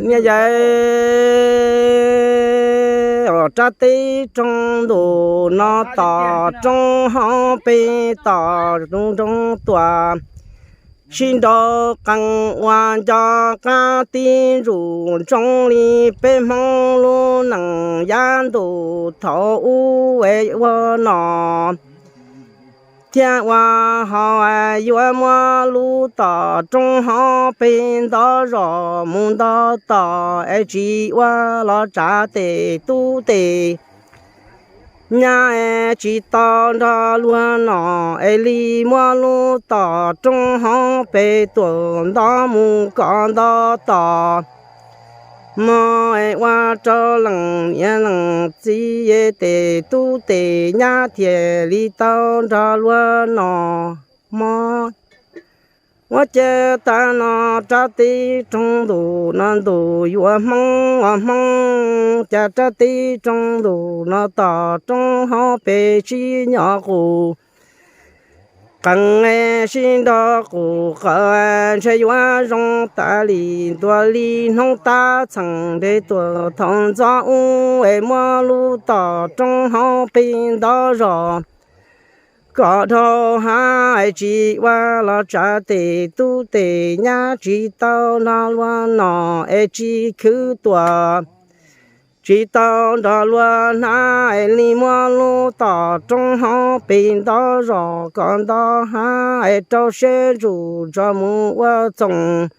Yawg, rab teb roog ntuj no tom roob hauv pes tom nroog tuaj, sib nraus qees ua nco qab tib ntsuj ntsoov li peb Hmoob lub neej yav ntuj thaum ub es ua no. Thiab ua hauv yuav muab lub tom roob hauv pes ntov zos mus ntov tom es tsis ua los tsav tes tub tes nyab es tsis tau nrog luag nom es li muab lub tom roob hauv pes tuaj ntov mus kom ntov tom mog es ua rau leej niam leej txiv tes tub tes nyab thiaj li tau nrog luag nom mog. Ua cas tag no rab teb roog ntuj no ntuj yuav Hmoob ua Hmoob, cas rab teb roog ntuj no tom roob hauv pes sib nyob qus qees es sib nraus qus qees, ntshe yuav zoo tas li ntua li hnub tab txheej nres tuaj thaum ntxov ub es muab lub tom roob hauv pes ntov zos kom dhau hav es tsis ua los tsav tes tub tes nyab tsis tau nrog luag nom es tsis khwv tuaj, tsis tau nrog luag hnav es li muab lub tom roob hauv pes ntov zos kom ntov hav es rau siab ntsuj tso mus ua txoos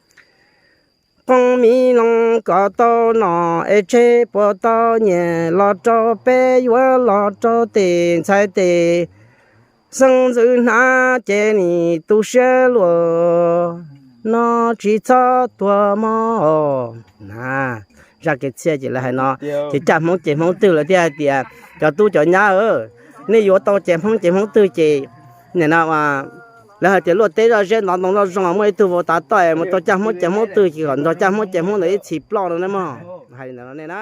qoob mi loo kom tau nom es tseg puas tau nyiaj los rau peb yuav los rau tes ntxhais tes xeeb ntxwv hnav ces nim tu siab luag no tsis txhob tuag mog. Zaj kev txhiaj ces lawv hais no, ces caj Hmoob ceg Hmoob twg lawv thiaj hais tias cov tub cov nyab, nej yuav tau ceg Hmoob ceg Hmoob twg ces nim no lawv hais tias luaj teb zoj zeb ntov ntoo zoj zoo, muaj ib tug vau tav toj mus tau caj Hmoob ceg Hmoob twg ces kom nrog caj Hmoob ceg Hmoob ntawd ib txhis ploj no na mog. Hais li ntawd no nej na.